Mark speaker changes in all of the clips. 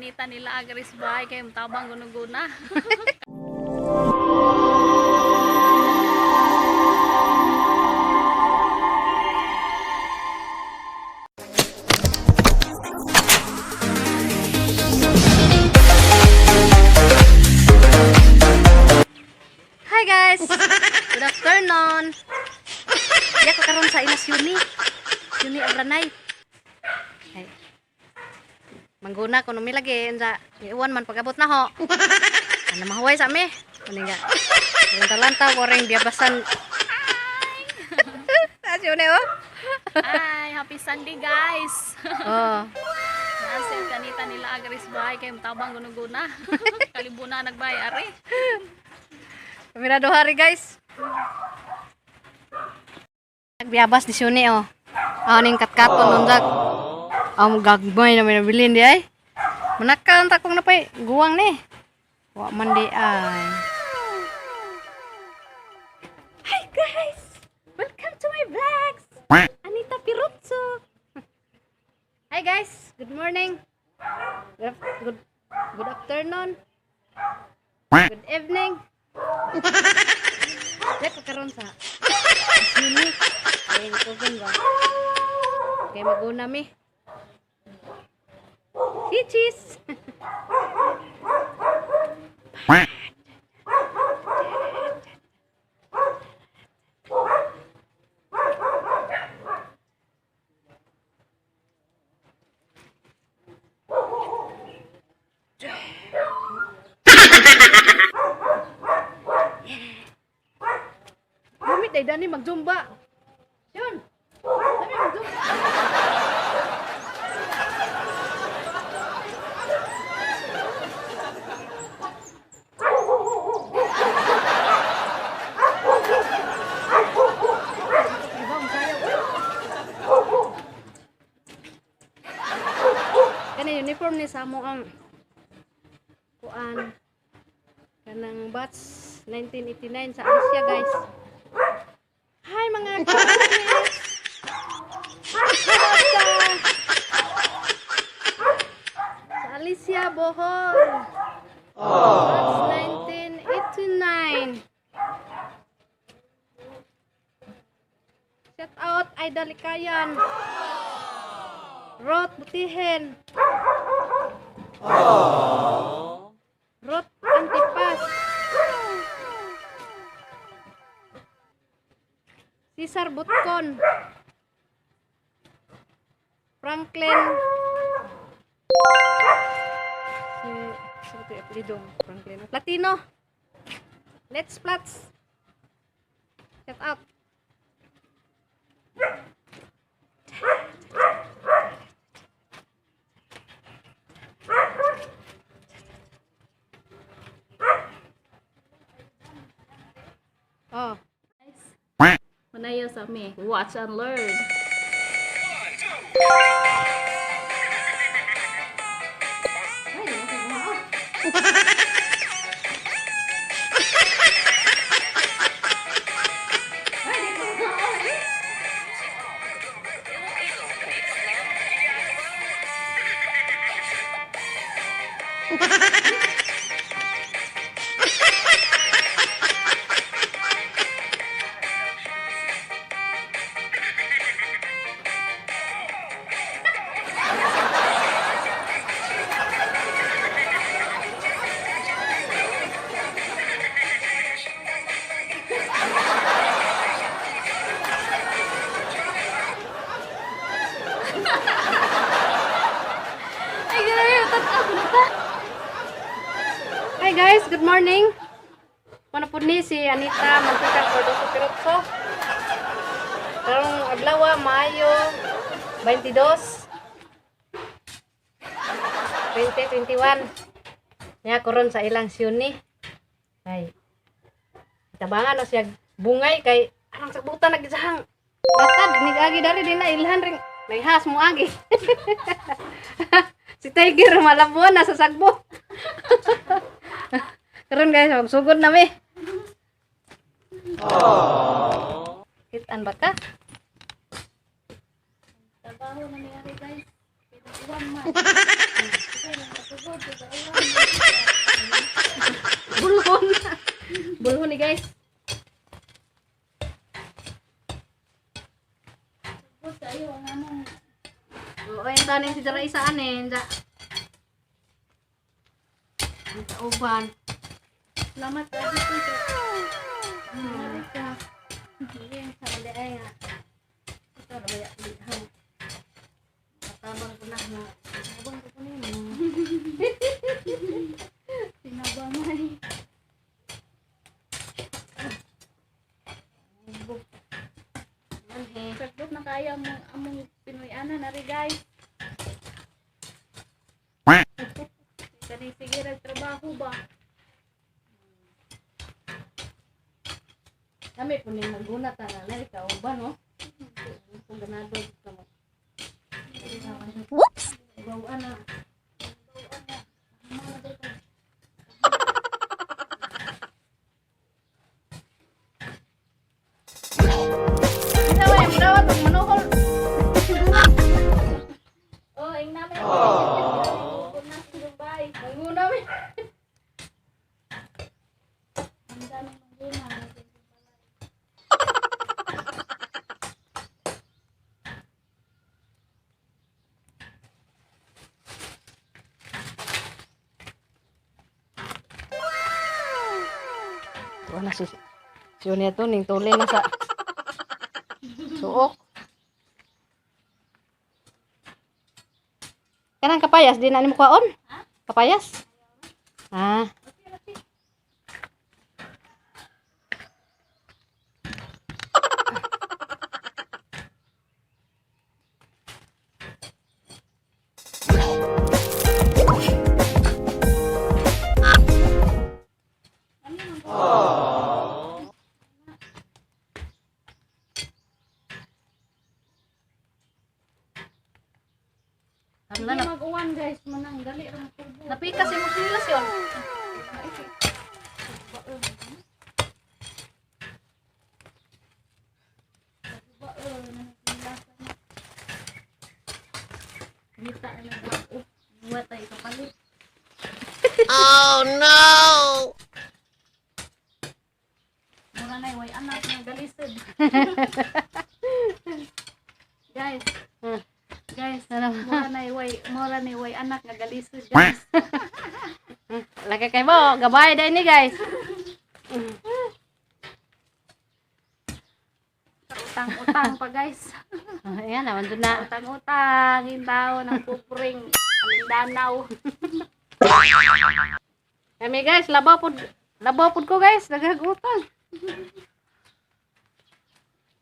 Speaker 1: Anita nila agaris bahay kay tabang gunuguna.
Speaker 2: Hi guys! Good afternoon! Iya ko karon sa ilas Yuni. Yuni Abranay. Ay. Mangguna ko numi lagi unsa iuwan man pagabot na ho. Ana mahuway sa mi. Uni nga. Lantaw-lantaw ko ring biyabasan. Sa Yuni oh.
Speaker 1: Hi, happy Sunday guys.
Speaker 2: Oh.
Speaker 1: Nasa Anita nila agaris bahay kay tabang gunuguna. Kalibuna nagbay ari.
Speaker 2: Kami na duha ri guys. Nagbiyabas ni Yuni oh. Ah, ning katkaton unsa. Ang gagmay na may nabilin di ay. Manakaon ta kong napay guwang ni. Wa man di ay. Hi guys! Welcome to my vlogs! Anita Piruzzo! Hi guys! Good morning! Good afternoon! Good evening! Dek karon sa Yuni. Ay, nikugon ba? Kay maguna mi. Si cheese. Lumit ay dani magzumba. Yun. Dami magzumba. Iba, ang sayaw. Uy. Kani uniform ni sa amo ang kuan kanang batch 1989 sa Asia guys. Hi mga classmates! Kamusta? Sa Alicia, Bohol. Batch 1989. Shout out Aida Likayan. Rot Butihen. Rot Antipas. Cesar Butcon. Franklin. Si, sino ito yung apelyido? Franklin. Latino. Let's Plats. Shout out. Oh.
Speaker 1: Manayo sa mi. Watch and learn.
Speaker 2: Ay, di ba kayo Ay, di ko eh.
Speaker 1: Ay, grabe, tat na ta.
Speaker 2: Hi guys, good morning. Mano po ni si Anita Mantika Cordoso Pirotso. Karong adlaw, Mayo 22 2021. Nya karon sa ilang siyuni. Ay. Tabangan na siya bungay kay anong sabutan nagisahang. Batad nigagi dari din na ilhan ring naihas mo agi. Si Tiger malabuan na sa sagbo. Karon guys, magsugod na mi. Kitan ba ka?
Speaker 1: Trabaho na mi ari guys. Pwede man.
Speaker 2: Bulhon. Bulhon ni, guys.
Speaker 1: Tugod kayo ang among
Speaker 2: Oo, ay tanin si Dara isa anin. Da. Ang kauban.
Speaker 1: Salamat ka dito. Salamat ka.
Speaker 2: Sige, sa mali ay nga. Ito, rabaya, ha. Katabang ko na na. Katabang ko na yun.
Speaker 1: Sinabamay.
Speaker 2: Manhe.
Speaker 1: Sakdot na kaya among among Pinoy ana na ri, guys. Kani sige rag trabaho ba?
Speaker 2: Kami po ni maguna ta na nari kauban, no? Kung ganado ka mo.
Speaker 1: Whoops.
Speaker 2: Bawaan na. Isa ba yung dawat ang manuhol?
Speaker 1: Oh, ing namin. Oh. Na sa Dubai.
Speaker 2: Maguna mi.
Speaker 1: Ang dami mangguna.
Speaker 2: Wala si Junior to ning tuli na sa suok. Kanang kapayas di na nimo kwaon? Kapayas? Ah.
Speaker 1: Hindi mag-uwan, guys, manang dali ra magtubo.
Speaker 2: Napikas imo silas yon.
Speaker 1: Ngita na ako. Buwat ay kapalit.
Speaker 3: Oh no!
Speaker 1: Mura na way anak nga galisod. Guys, guys, mura na way anak nga galisod, guys.
Speaker 2: Laki kay mo, gabay dai ni, guys.
Speaker 1: Utang-utang pa, guys.
Speaker 2: Ayan, naman doon na.
Speaker 1: Utang-utang, hintaw ng pupring Mindanao.
Speaker 2: Kami, guys, labaw pud ko, guys, daghang utang.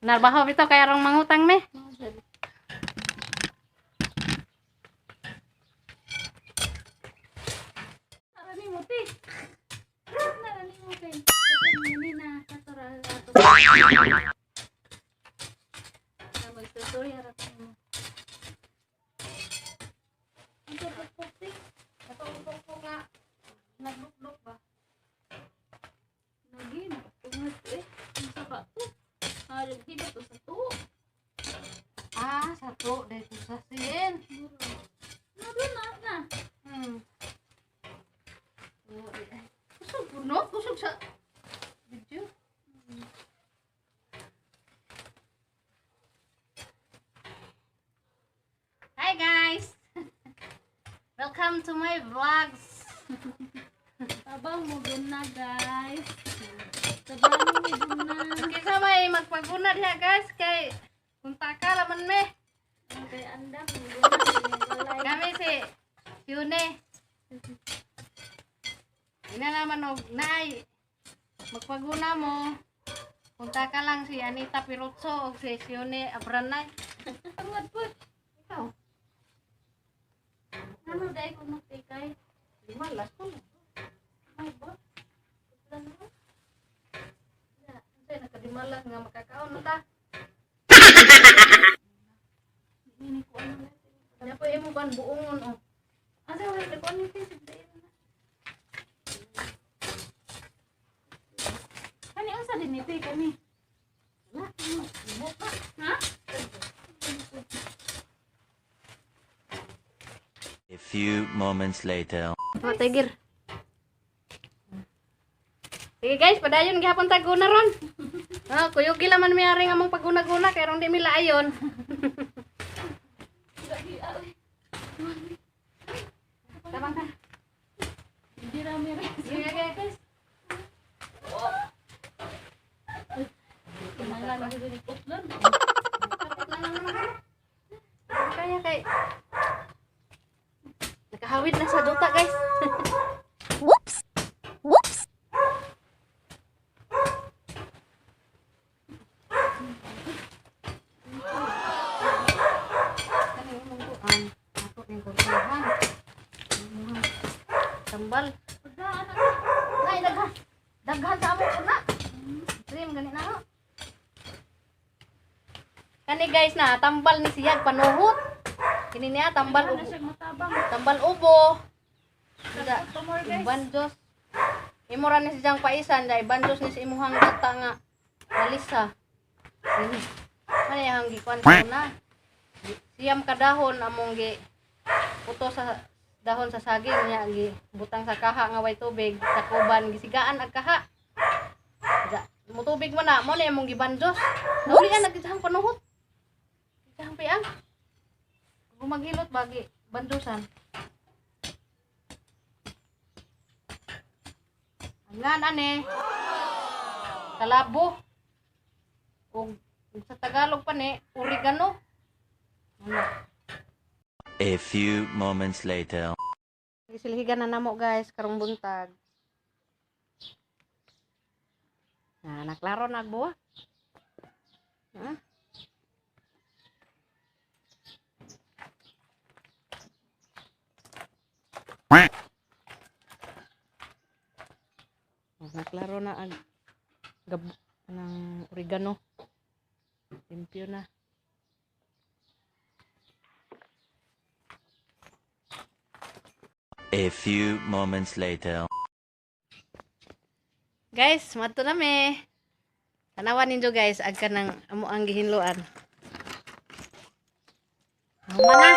Speaker 2: Narbaho bitaw kay arong mangutang me.
Speaker 1: Nara ni mo ti. Nara ni mo kay. Katong ni na katora ato. Na magtutorial ra ko mo. Ang pupuk ti.
Speaker 2: Katong pukpuk nga naglukdok ba?
Speaker 1: Nagi na tungot eh. Unsa ba to? Ah, di ba to sa tuo?
Speaker 2: Ah, sa to dahil sa sin.
Speaker 1: Nado na na.
Speaker 2: Kusog po, no? Kusog sa video. Hi, guys! Welcome to my vlogs.
Speaker 1: Tabang mo guna, guys. Tabang mo guna.
Speaker 2: Kisa may magpaguna diha, guys, kay punta ka laman me.
Speaker 1: Kay andam mo guna balay.
Speaker 2: Kami si Yune. Ina naman og nay. Magpaguna mo. Punta ka lang si Anita Pirutso o si Sione Abranay.
Speaker 1: Tungod po.
Speaker 2: Ikaw,
Speaker 1: Ano dai ko magtikay?
Speaker 2: lima las ko.
Speaker 1: Ay ba? Plan mo?
Speaker 2: Ya, unsay nakadimalas nga makakaon na ta.
Speaker 1: Ini ko ano na.
Speaker 2: Ano po imo kan buongon oh.
Speaker 1: Asa wala ko ni tin na. Kani unsa din ni kani?
Speaker 2: Wala, imo pa.
Speaker 1: Ha?
Speaker 3: A
Speaker 4: Few moments later.
Speaker 2: Oh, tiger. Sige guys, padayon gihapon ta guna ron. Oh, kuyog gila man mi aring among paguna-guna kay ron di mi laayon. Tabang ka.
Speaker 1: Hindi rami rin.
Speaker 2: Sige guys.
Speaker 1: Kinahanglan mo din utlon.
Speaker 2: Kapit lang naman. Kaya kay nakahawid na sa duta, guys.
Speaker 3: Whoops! Whoops!
Speaker 2: Kani imong kuan, ato ning kurtahan. Imuhang tambal. Nay, daghan. Daghan sa among una. Trim gani na ho. Kani guys na tambal ni siyag panuhot. Kini niya tambal
Speaker 1: Ano
Speaker 2: ubo.
Speaker 1: siya matabang.
Speaker 2: Tambal ubo. Da,
Speaker 1: Tumor, guys.
Speaker 2: banjos. Imo ra ni siyang paisan dai banjos ni sa imuhang gata nga alisa. Ini. Ano yang gikuan ko na? Siyam ka dahon among gi puto sa dahon sa saging niya gi butang sa kaha nga way tubig takuban gisigaan ag kaha. Da, mutubig mo na mo na imong gibanjos. Naulian nagdihang panuhot. Dihang piang. Kung maghilot bagi banjosan. Angan ane. Kalabo. Ug sa Tagalog pa ni oregano. Ano?
Speaker 4: A few moments later.
Speaker 2: Gisilhigan na namo guys karong buntag. Na naklaro na agbuwa. Ha? Oh, naklaro na ag gab ng oregano. Limpyo na.
Speaker 4: A few moments later.
Speaker 2: Guys, madto na mi. Tanawan ninyo guys, ag kanang amo ang gihinloan. Huma na.